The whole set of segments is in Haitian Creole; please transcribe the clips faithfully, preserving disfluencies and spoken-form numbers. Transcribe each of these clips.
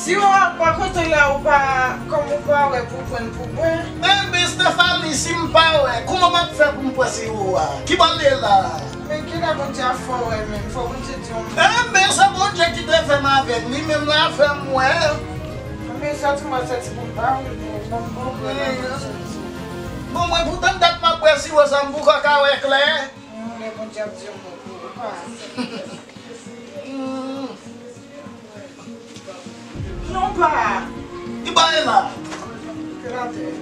Siwo a pa kote la, ou pa, kòm ou pa wè pou pran pou bwè. Enben, Stephanie, si m pa wè, kòman m ap fè pou m pran siwo a? Ki bò l ye la? Men kilè Bondye ap fè w wè menm? Fò Bondye di w. Enben, se Bondye ki te fè m avèg li, menm la fè m wè. Men sòti, mwen sòti pou m pa wè, pou m bon wè la, mwen sòti. Bon, mwen poutan dat m ap bwè siwo sa, m poko ka wè klè. Yon lè Bondye ap di yon mo pou ou pa. Hmm. Non, pa. Ki bagay la? Ke la tè.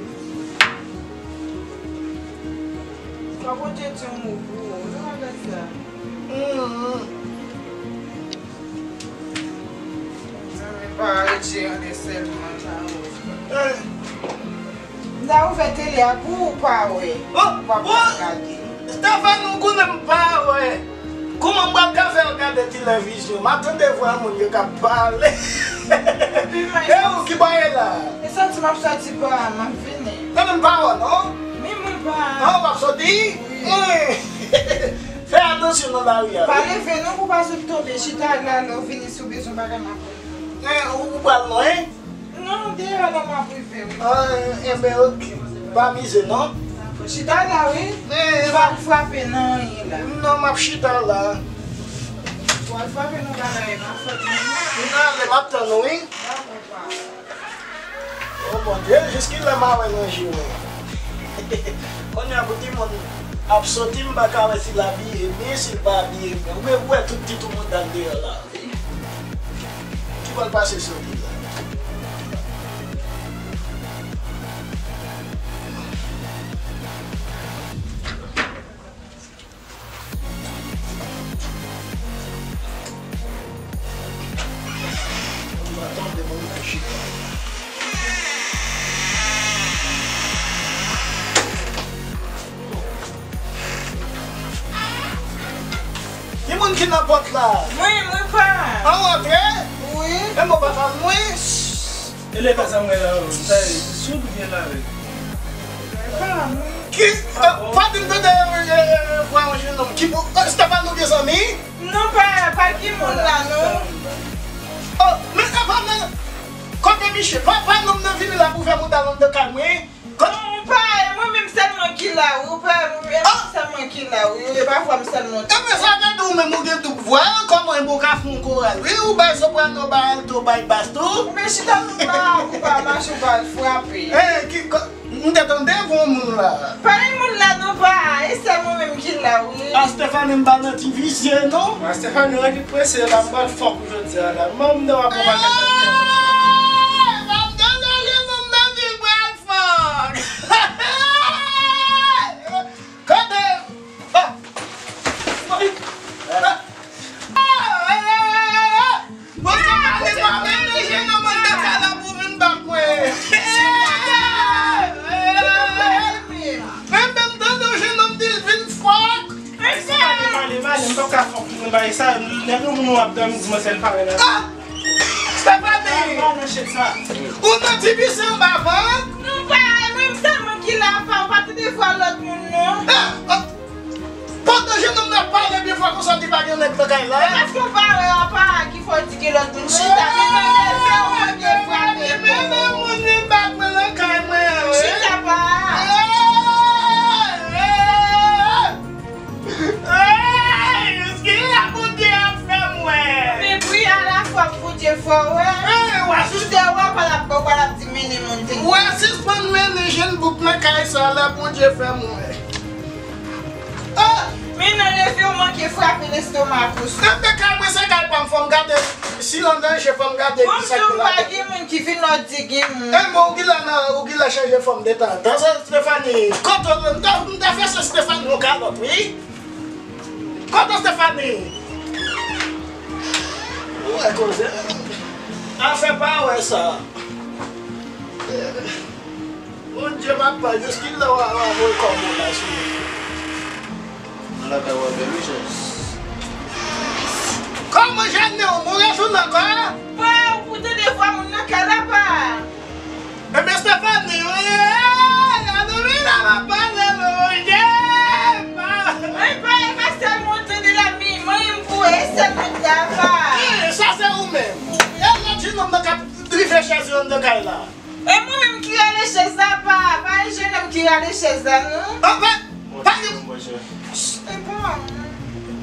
Fò Bondye di yon mo pou ou. Ou pa gad sa. Hmm. Zanmi pa retire anlè sèlman la. Eh. M ta ouvè tele a pou ou pa wè. Oh, ou pa oh, gade. Stephanie, ou konnen m pa wè. Kòman m pral ka fè w gade televizyon? M ap tande vwa moun yo k ap pale. Epi mwen. E ou ki bò ye la? E sòti m ap sòti pa, m ap vini. Tande m pa wè non. Menm mwen pa. Ah, w ap sòti? Wi. Fè atansyon nan lari a. Pa leve non pou w pa sot tonbe. Chita la, lè w vini si w bezwen bagay m ap. Eh, ou, ou pral lwen? Non, deyò la m ap rive, wi. Ah, enben, oke. Pa mize, non. Chita la, wi. Eh, pa frape nan anyen la. Non, m ap chita la. W al frape nan bagay, pa fòt mwen. M ale, m ap tann ou, wi. Dakò, pa. Oh, Bondye, jiskilè m a wè nan je w. Kounye a, pou timoun ap soti, m pa ka wè si l abiye byen, si l pa abiye byen. Ou gen pou wè tout ti tou mouda l deyò la. Ki bò l pase soti la? M pa tonbe, mwen, m chita. Ki moun ki nan pòt la? Mwen, mwen pa. An rantre? Wi. E mwen pa fè mwen. E lè pa sa mwen la, sa e soud oubyen lave? Pa mwen. Ki, eh, pa di m tande, eh, eh, eh, vwa yon jennonm ki pou, eh, Stephanie ou gen zanmi? Non, pa, pa ki moun la, non. Oh, men e pa nan, kote misye, pa, pa nonm nan vini la pou fè mouda l anndan kay mwen. Kot- Non, ou pa, e mwen menm sèlman ki la, wi, ou pa, e mwen menm sèlman ki la, wi, e pa vwa m sèlman. Enben, sa vle di ou menm ou gen doub vwa, kòman e bon ka fè yon koral, wi, ou bay soprano, bay alto, bay bas tou. Ou men chita sou la, ou pa mache, ou pa al frape. Eh, ki, ko-, m te tande vwa yon moun la. Pa gen moun la, non, pa, e sèl mwen menm ki la, wi. A Stephanie, m pa nan ti visye, non. A Stephanie, rann li prese la, m pral fòk ou jodi a la. Manm nan w ap pran bagay nan tèt. Ah! M ap tande li, manm nan di pral fòk. Kote? Ah! Ah! Bon, se pa li pa mennen jennonm anndan kay la pou vin bat mwen. Enben, m tande yon jennonm di l vin fòk. Ay, se pa de male, male, m pa ka fòk pou mwen bay sa. Lè gen moun w ap dòmi, di mwen sèl parèy la. Ah! Stephanie! Ou nan ti visye anba vant? Non, pa, mwen sèlman ki la, pa, ou pa tande vwa lòt moun, non. Ah! Ah! Pandan jennonm nan ap pale byen fò konsa, di pa gen nèg nan kay la. E paske w pa wè, apa, ki fè w di gen lòt moun chita, men mwen leve, ou mande frape pou ou. Men moun vin bat mwen nan kay mwen an, wi. Chita pa. Ey! Ey! Ey! Ki la Bondye ap fè m wè? Men bri a la fòk Bondye fè w wè. Ey, w a sus- Chita w a pa l ap, w pa l ap di mennen moun vin. W a sispann mennen jenn bouk nan kay sa la, Bondye fè m wè. Ah! Men nan leve w manke frape lestomak ou. Enben kay mwen se kay pa m, fò m gade si l an danje, fò m gade ki sa k la. Bon, m di w pa gen moun ki vin lòt di gen moun. Enben ou gila nan, ou gila chanje fòm de tan an tan. Sa Stephanie, kote w, m ta, m ta fè sa Stephanie yon kalòt, wi. Kote Stephanie? Ou wè koze. Afè pa wè sa. Bondye papa, jiskilè w a, w a voye kòb ou la sou mwen? Nan lakay w a bèl wi chans. Kòman jèn nan ou mouri sou nan kò a? Pa, ou tande vwa moun nan kay la pa. Enben Stephanie, wi, a domi la m ap pale Bondye pa. Mwen pa e pa sèl mwen tande la mi, mwen m pou e sèl mwen ta pa. Sa se ou menm. E lòt jennonm nan k ap Chèz yo anndan kay la. E mwen menm ki rale chèz la, pa, pa e jenòm ki rale chèz la, non. An pa, pa gen. E bon.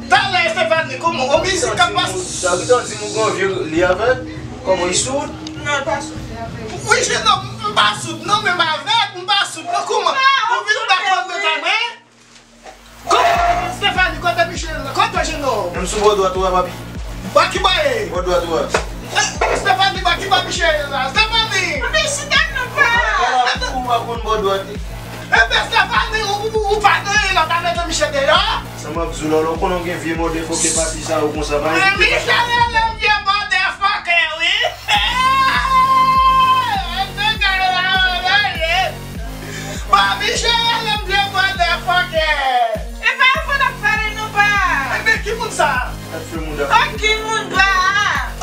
Talè Stephanie, kòman? Ou mizik k ap pase? Sa ki tann di m ou gen vye li avèg? Kòman, li soud? Non, li pa soud, li avèg. Wi, jenòm, m pa soud, non, men m avèg, m pa soud, non, kòman? Ou vin pa konn mwen, Stephanie, kote Michel la? Kote jenòm? M sou bò dwat ou a, papi. Bò ki bò ye? Bò dwat ou a. Eh, Stephanie, bò ki bò Michel la? Stephanie! Anben chita non pa. Kala pou ou pa konn bò dwat li. Enben Stephanie, ou, ou, ou pa gen lòt a mete Michel deyò? Sa m ap di w la, lè w konnen w gen vye mòde fòkè pati sa yo konsa, pa. Men Michel rele m vye mòde fòkè, wi. Hey! Nèg la, la, la, ye. Papi cheri, lè m vye mòde fòkè. E pa avè w n ap pale non pa. Enben, ki moun sa? K ap fè mouda. Oh, ki moun pa?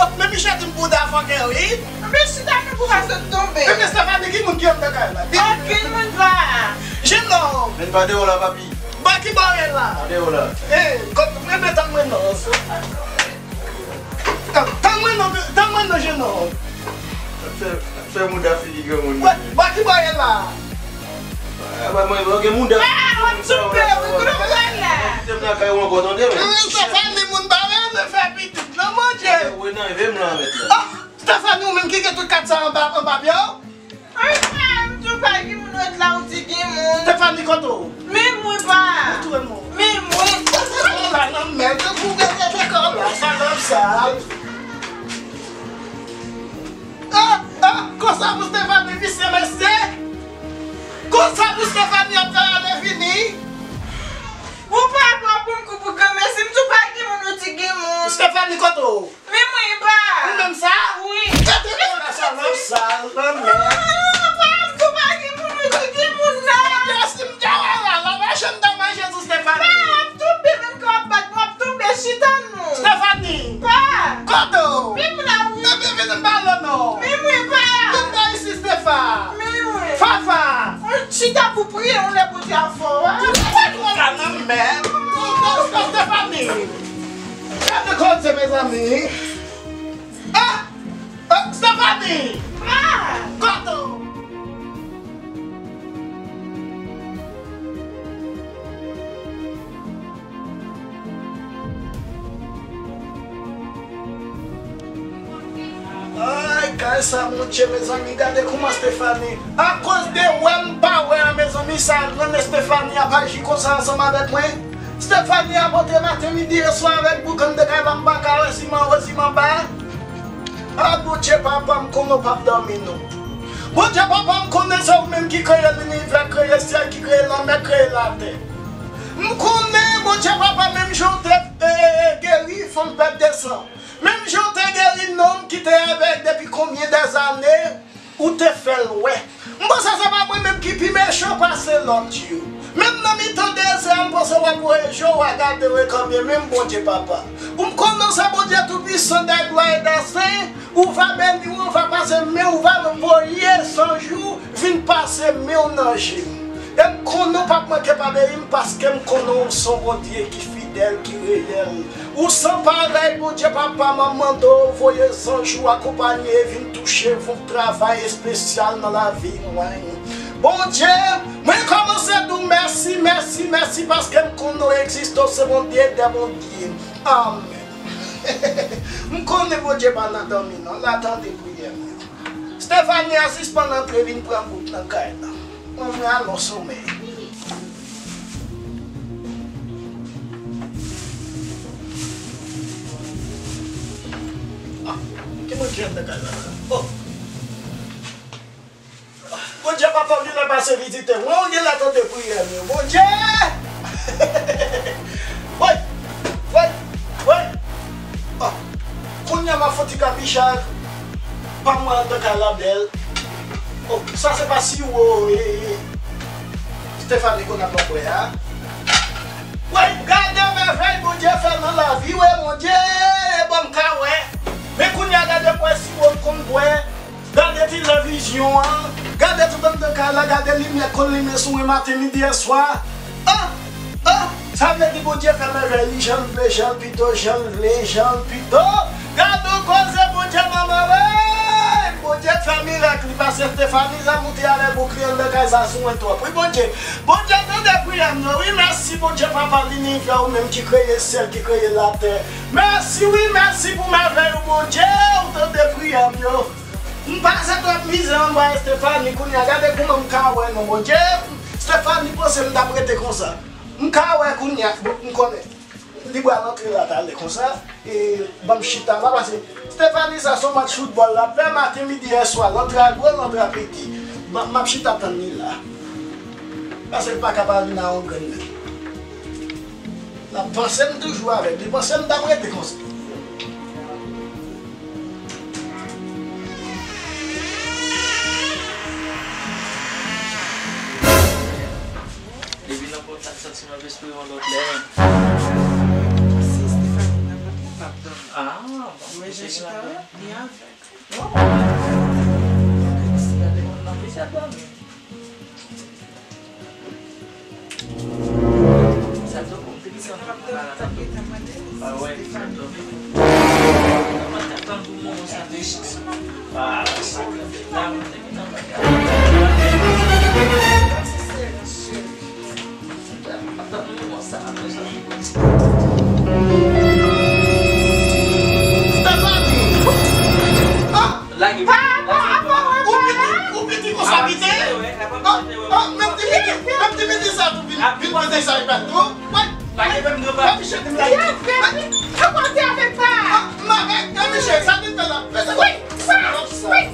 Oh, men Michel di m mouda fòkè, wi. Enben, chita non pou pa sot tonbe. Enben, Stephanie, ki moun ki anndan kay la? Oh, ki moun pa? Jenòm. Men pa deyò la, papi. Ba ki bò w ye la? Pa deyò la. Eh, kòm, enben, tann mwen non. Tann mwen non, tann mwen non, jenòm. Fè, fè mouda figi granmoun nan. Wè, wè ki bò ye la? Ah, ba mwen, ou gen mouda. Ah, w ap tonbe, wi, kote w pral la? Kite m lakay ou ankò, tande, men. Stephanie, moun pa renmen fè pitit, non, Bondye. Wè, nan, leve m la, mèt la. Ah, Stephanie, ou menm ki gen tout kat sa anba, anba pye w? Ay, pa, m tou pa gen moun ret la, ou di gen moun. Stephanie, kote w? Men mwen pa. Ou tou wè mwen. Men mwen. Ou la nan mèd, ou gade te kò la, salòp sal. Ah, ah, konsa pou Stephanie visye, mesye. Konsa pou Stephanie ap fè ale vini. Ou pa pran pou m kou pou granmesi, m tou pa gen moun, ou di gen moun. Stephanie, kote w? Men mwen pa. Ou menm sa? Wi. Tete kò la, salòp sal, nan mèd. Ah, pa m tou pa gen moun, ou di gen moun la. Jèsi m te wè la, la, machè m ta manje sou Stephanie. Pa, w ap tonbe, menm ke w ap bat mwen, w ap tonbe, chita non. Stephanie! Pa! Kote w? Men m la wi. Ebyen vin m pale w non. Men mwen pa! Vin pa isi Stefa! Men mwen! Fafa! Mwen chita pou priye yon lè Bondye ap fè w wè. Ou pa twò la nan men. Stephanie! Gade koze mezanmi! Ah! Ah! Stephanie! Ah! Kote w? Ay, kay sa, Bondye, mezanmi, gade kouman Stephanie, akoz de wè m pa wè a, mezanmi, sa rann Stephanie ap aji konsa ansanm avèk mwen. Stephanie ap antre maten, midi e swa avèk boukann de kay la, m pa ka wè siman wo, siman ba. A, Bondye, papa, m konnen w p ap dòmi, non. Bondye, papa, m konnen se ou menm ki kreye linivè, kreye syèl, ki kreye lanmè, kreye latè. M konnen, Bondye, papa, menm jan w te, e, e, e, geri fanm pèt de san, menm jan w te geri nonm ki te avèg depi konbyen dèzane, ou te fè l wè. M panse se pa mwen menm ki pi mechan pase lòt yo. Menm nan mitan dezè a, m panse w ap wè je w a gade w e kanpe menm Bondye papa. Ou m konnen w se Bondye toupisan, dè glwa e dè sen, ou va beni w, ou va pase men w, ou va voye zanj ou vin pase men w nan je m. E m konnen w p ap manke pa beni m, paske m konnen w se yon Bondye ki fidèl, ki reyèl. Ou san parèy, Bondye papa, m ap mande w voye zanj ou akonpanye vin touche vout travay espesyal nan lavi mwen. Bondye, mwen kòmanse di w mèsi, mèsi, mèsi, paske m konnen w egziste, w se Bondye dè Bondye. Amèn. M konnen Bondye pa nan dòmi non, l ap tande priyè mwen. Stephanie a sispann antre vin pran bout nan kay la. Mwen vle al nan somèy. Ah, ki moun ki anndan kay la la? Oh. Bondye papa, ou genlè pase vizite mwen, ou genlè tande priyè m yo. Bondye! Woy! Woy! Woy! Ah, kounye a m ap fè yon ti kabichaj. Pa mwen anndan kay la bèl. Oh, sa se pa siwo, e, e, Stephanie konn ap bwè a. Woy, gade mèvèy Bondye fè nan lavi w, e Bondye, e bon m ka wè. Men kounye a gade m wè siwo m konn bwè. Gade televizyon an, gade tout anndan kay la, gade limyè k konn limen sou mwen maten, midi e swa. Ah! Ah! Sa vle di Bondye fè mèvèy li jan l vle, jan l pito, jan l vle, jan l pito. Gade yon koze Bondye nan mèvèy! Bondye fè Se Stefani, zanmi, ou te avè bouk li anndan kay sa sou mwen twòp. Wi, Bondye. Bondye, tande priyè m yo. Wi, mèsi, Bondye, Papa linivè, ou menm ki kreye syèl, ki kreye latè. Mèsi, wi, mèsi pou mèvèy ou, Bondye, ou tande priyè m yo. M pase twòp mizè anba Stefani, kounye a, gade kouman m ka wè non, Bondye. Stefani panse m t ap rete konsa. M ka wè kounye a, bon, m konnen. Li pral antre la talè konsa, e ban m chita la, paske Stefani sa se yon match foutbòl l ap fè maten, midi, yè swa, l antre a gwo, l antre a piti. Ban m, m ap chita tann li la. Paske l pa ka pa vin a yon grenn menm. L ap panse m toujou avèk li, panse m t ap rete konsa. Depi nan kontak santi m ap espere yon lòt lè menm. Si Stefani nan kontak, m ap dòmi. Ah, bon, mwen jan chita la, li avèk. Non. Nan misye ap dòmi. Sa tou, m te di sa. M ap dòmi, m t ap gentan mande. Ah, wè, m ap dòmi. Mwen t ap tann pou moman sa te chans. Ah, sa. Stefani! Ah! Lage. Ou piti, ou piti konsa piti? Ah, ah, menm ti piti, menm ti piti sa tou vin, vin piti sa e pa tou. Wè. Lage menm nou pa. Wè, Michel, vin lage. Wè. Sa konn te avèk pa? Ah, m avèk, wè, Michel, sa vin fè la. Wè, sa. Wè.